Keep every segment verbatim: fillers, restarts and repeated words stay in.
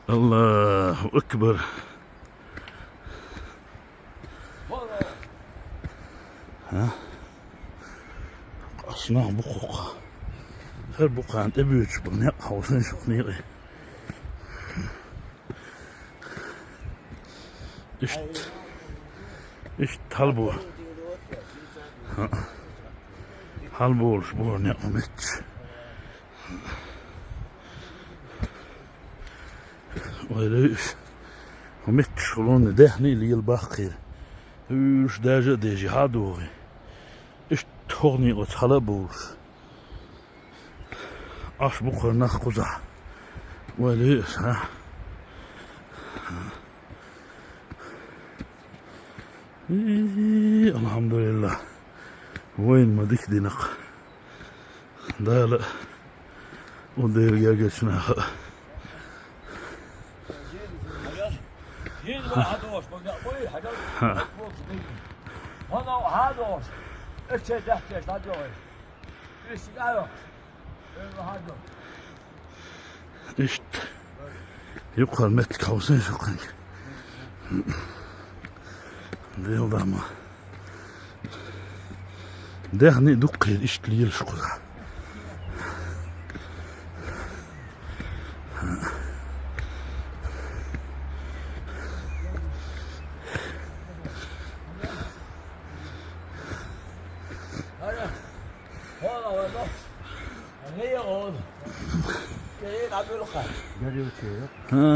Аллаху акбар. Хьа? Къаьстта нах бу кхузахь. ХӀара бу кхузахь тӀебоьдуш бу, некъ хьовсийша шух некъий. Иштта. Иштта хьалабо-, хьа. Хьалаболуш бу хӀара некъ метташ. Вай луьйш. ХӀу метташ хилонна даьхни а лела баккхий. Уьш даьжа а дежий, хьа а догӀий. Иштта хӀокху некъаца хьала а бовлуш. Ӏаш бу кхара нах кхузахь. Вай луьйш, хьа? И, алхьамдулиллахӀ. Вайна ма дика динарг. Дала а, вайн Делан гергарчу наха а. Иштта. Юккъера меттиг хьовсийша шух кхин. Дела дама. Даьхни а дуккха хир иштта лелаш кхузахь.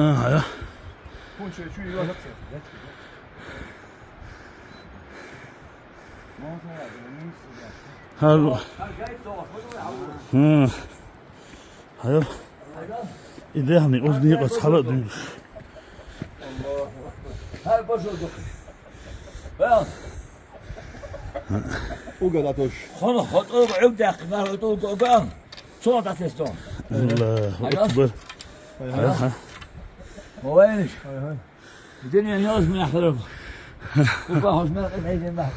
ХӀа, хьа. ХӀара. ХӀа. Хьайо. И даьхни оцу некъаца хьала а дуьйлуш. Угар атуш. Хьуна хӀо тӀулга Ӏуьйгу даьккхина, хӀо тӀулга уган. Цо дӀатесна. Аллаху акбар. Ай, ай. Ай, ай. Ма вайнаш. Ай, ай. Дуьнен йоза мехьарам. Уган хӀуш мел къинхьийзина мехьарам.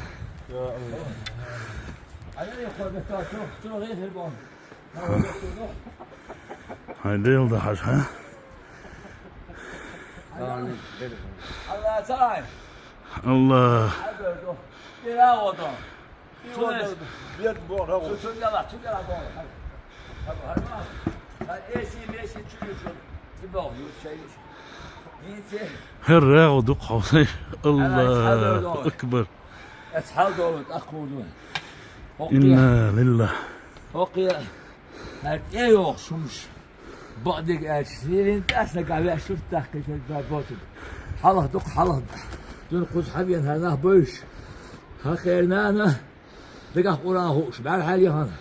Я Аллах. Ай, ай, хӀо бетта, цо, цо гӀехир боху. Хьайн Дела дан хьажа, хьа? Аллах. ХӀара рагӀу ду-кх хьо. Аллаху акбар. Ас хьал долу тӀаккха ву. Инна лиллахь. ХӀокхе, хӀара тӀейогӀуш хӀумаш. Бакъдерг аьлча, сийрина тӀаьхьа стагах ваьш шуьртахь кхетар дар боцург. Хьалха дукха хьалха. Дуьйна кхуза хьан вена хӀара нах бевзаш. Хьан хера нана, дагахь Къуръан хууш, бӀаьрхьа яхана.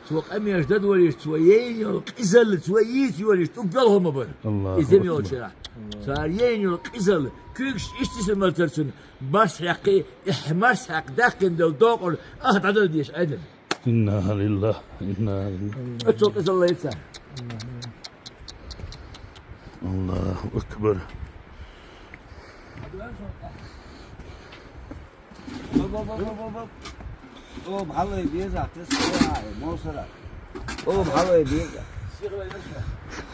Цо къамелаш дан долийша, цо яйна йолу къизалла, цо йийца йолийша, тӀуггал хӀума бара. Аллаху акбар. И зама йолчу хенахь. Цара яйна йолу къизалла, куьйгаш иштта сиса малтара цунна, марс хьаькхий, эхь марс хьаькхна даьккхина долу докъур, ах дӀадала дезаш Ӏедал. Инна лиллахь, инна лиллахь. Оццул къизалла яйца. Аллаху акбар. Оба хьалой беза, тесале а, мосара. Оба хьалой беза.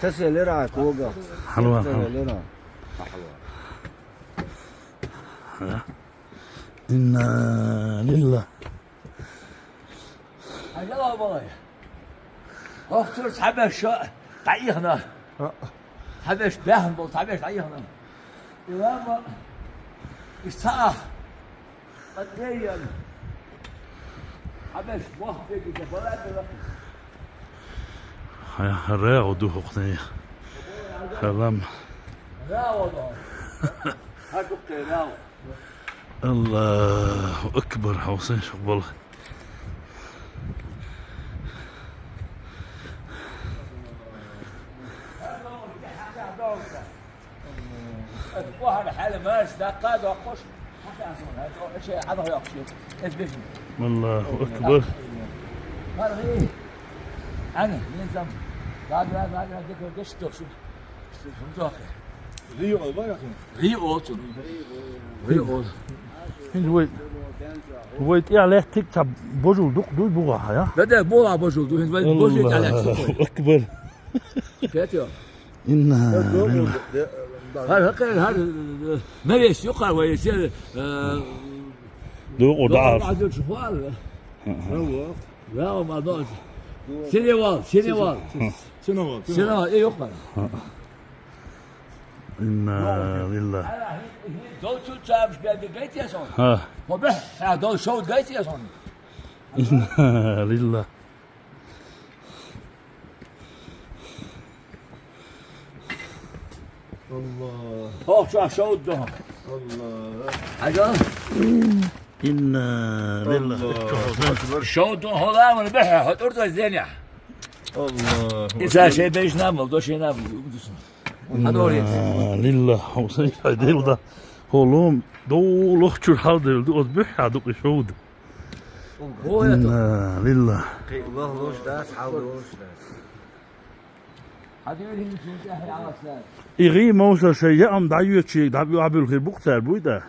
Тесалера а, кога. Хьалва, хьалва. Тесалера. Хьалва. Хьа? Инна лиллахь. Хьажал, балай. ХӀокху цуьра цхьаберш дӀаихна. Цхьаберш баьхна болу, цхьаберш дӀаихна. И лама, и цхьа ах. Ткъа тӀе а яьлла. Цхьаберш боху дерг бала а бала. Хьан рагӀу ду хӀокхуьнан? Хьан лама? РагӀу ду. Хьан дуккхе рагӀу. Аллаху акбар, хьовсийша шух балха. Аллаху акбар. Ана, низам. Рио, рио. ХӀинца вай, вай тӀехь лаьттиг цхьа божул дукха дуй бугӀахь, я? Да, да, бугӀа божул ду, хӀинца вай божул тӀехь лаьттиг. Аллаху акбар. Кхетий? إنا لله. هذا غير هذا. مريس يقع ويصير، آه، دور ودعس. بعد الشوال. روح. لا، ما ضاعش. سينيوال، سينيوال. سينيوال، سينيوال. سينيوال، إيه يقع. إنا لله. Don't you charge me the gate, yes, on. ها. وبح، don't show gate, yes, on. إنا لله. الله. هو شو، شو الدهن؟ الله. حاجة؟ إنا لله. الله أكبر. شو الدهن؟ هو لا، من بحر، هو الأرض الزينة. الله إذا أكبر. شيء بيش نعمل، دو شيء نعمل. هذا هو. إنا لله. هو سيش هاي ديل ده. هو لوم. دو لوخ شو حال ديل، دو بحر، دو شو ده. هو يا تو. إنا لله. الله لوش داس، حاول لوش داس. Игъий мовсар шоай яам дӀайоьдуш, дӀа-, дӀабуьлхир бу-кх цара, буй даа?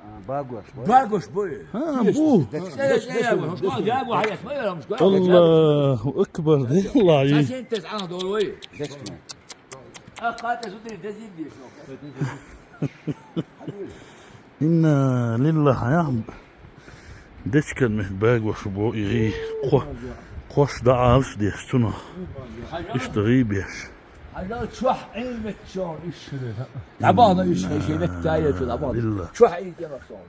А, багош, бу. Багош бу. ХӀаа, бу. Деш, деш, деш, деш, деш. Школа, я бу, хьаяс, ма яра, школа. Аллаху акбар, диллахӀи. Сан сентес Ӏана долу вай. Деш ма. А, кхатас удри дезин деш, шо. Инна лиллахь, хьаям. Дечкен мехк багош бу и гӀий. Кхо-, кхош дӀаалаш деш цунах. Иштта гӀий беш. Хьажал чохь Ӏийна меттиг шуна иш. ДӀабахана иш, хӀай шен меттиг тайечу дӀабахана. Лилла. Чохь Ӏийна тӀе мах шуна.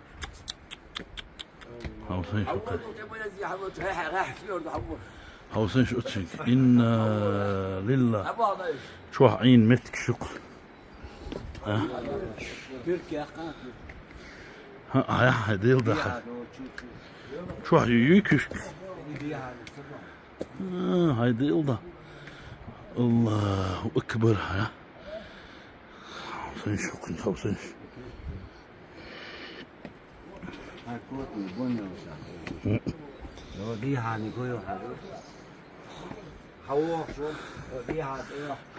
Хьовсайн шуьга. Хьовсайн шу оцциг. Инна лилла. ДӀабахана иш. Чохь Ӏийна меттиг шуьга. А? ХӀа, хьай, хьай дел да хьай. Чохь ю, юй куьшка. А, хьай дел да. Аллаху акбар, хьай. Хьовсайн шу, хьовсайн шу.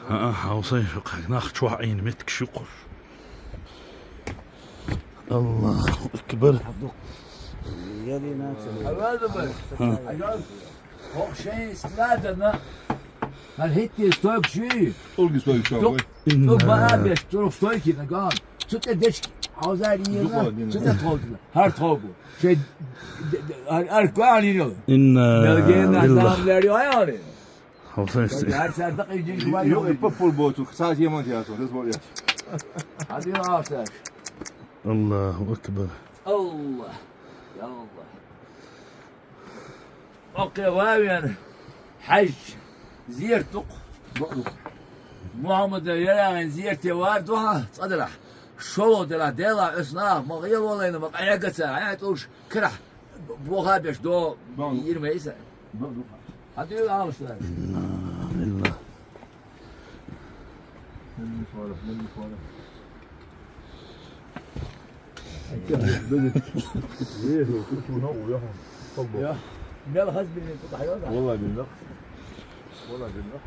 ХӀаа, хьовсайн шу кхаьг нах чохь Ӏийна меттиг шуьга кхуш. Аллаху акбар. ХӀаа. ХӀокху шайн складана, хӀара хӀиттий стойкаш юй? Олги стойкаш, ой. ТӀу баа беш, чуьра стойкина ган. Цу тӀе дечки, хьовзар йийна, цу тӀе тховдина. ХӀара тховгу. Шайн д-, д-, д-, ар-, ар-, ган йина. Инна лилла. Хьовсайн шу. Гар сар дакъий динчу вай. Ю, ю, папур боцу, саз еман яцу, дас бо яц. Хьадин ахсаш. Аллаху акбар. Аллах. Я Аллах. Окхе ван вен хьаьжча, зерат ду-кх. Мухьаммада ярагӀин зерате вар ду хьан, цкъа делахь. ШолгӀа делахь, Делахь, оцу нахах ма гӀело лайна, ма къаьга ца, хьан тӀуш карахь боха беш до, йира ма иса. Хьан дуьйла Ӏалаш дац? Инна лилла. Я, мел хазбирин тӀе дӀахьайо, да? Валла биллах. Валла биллах.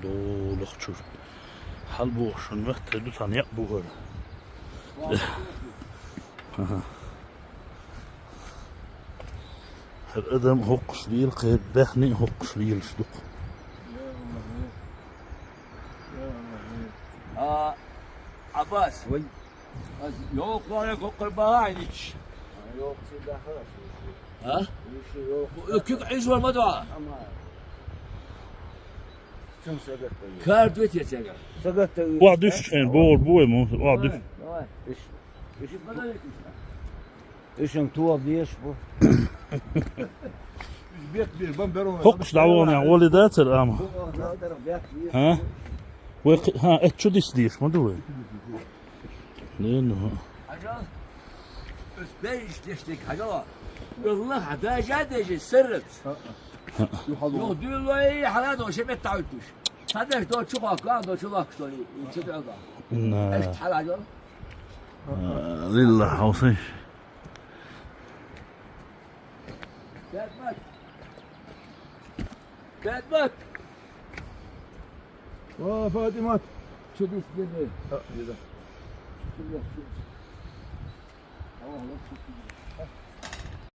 Долах чуьра. Хьал боху шун меттиг ду цхьана яа бухара. Аха. ХӀара адам хӀокхуш лела, кхеран баьхни а хӀокхуш лелаш ду-кх. А, Ӏаббас. Вай. Ас йоккхуш хӀокхуьнан бахьа а йича. А? Куьг Ӏийш вара ма дуьхьа? Кара дуьтий церга? Охьа дуьсуш хьайна бохур бу вай, ма, охьа дуьсуш. Ишан тоха дезаш бу. ХӀокхуш дӀавахана, гӀоли дацара ама? ХӀа? Вай кхи-, хӀа, эцу чу диса дезаш ма ду вай? Не, ну. Хьажал, оцу бежаш дешниг хьажал. Аллах, хьан дажа а дежи, саррац. Юха дуьллой, хьала до, шен меттахь уьттуш. Цхьа деш до, чу хоккху, до, чу лохкуш до, и, и чу дуьлла. Инна. Эшт хьала хьажал. А, лилла, хьовсай. Пятьмат! Пятьмат! Ва, Фатимат! Чу дис гене. А, деда. Чу дис, чу дис. Аллах, Аллах, чу дис.